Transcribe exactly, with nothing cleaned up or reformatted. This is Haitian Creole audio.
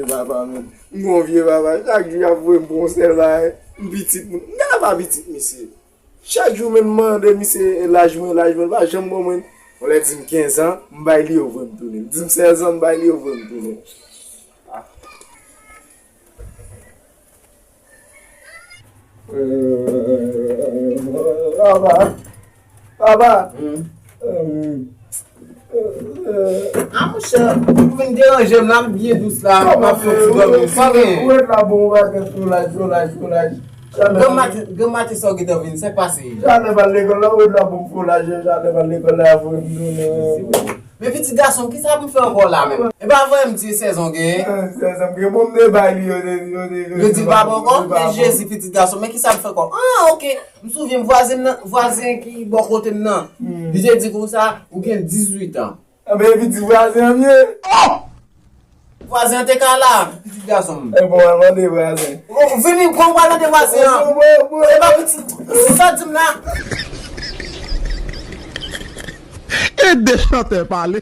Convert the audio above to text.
Papa, men. M gon vye papa. Chak jou, y ap voye m pou yon sèl bagay. M pitit moun. M ta pa pitit misye. Chak jou, men, m mande misye laj mwen, laj mwen. L pa janm ban mwen. Yon lè di m kenz an, m bay li, yo voye m tounen. Di m sèz an, m bay li, yo voye m tounen. Papa. Papa. Hmm. Ah, monchè, ou vin deranje m la, m byen dous la, m ap fè yon ti dòmi. Sa gen? Ou ret la bon, ou pa gen foulaj, foulaj, foulaj. Granmati, granmati sa w gentan vin, sa k pase? Jalè pa al lekòl la, ou ret la bon foulaj, jalè pa al lekòl la, voye m tounen. Men pitit gason, kisa pou m fè ankò la menm? E pa vre m di sèz an w genyen? Sèz an m genyen. Bon, m te bay li, yo te, yo te, yo te di l pa bon ankò? Men Jezi, pitit gason, men kisa pou m fè ankò? Ah, ok. M souvyen m vwazen m nan, vwazen ki bò kote m nan. Li te di konsa, ou gen dizuit an. Anben, pitit vwazen an m ye. Vwazen an te ka la, pitit gason m. E bon, al mande vwazen. Ou vini, kon w al mande vwazen an. E pa pitit, sa di m la. E de chantè pale.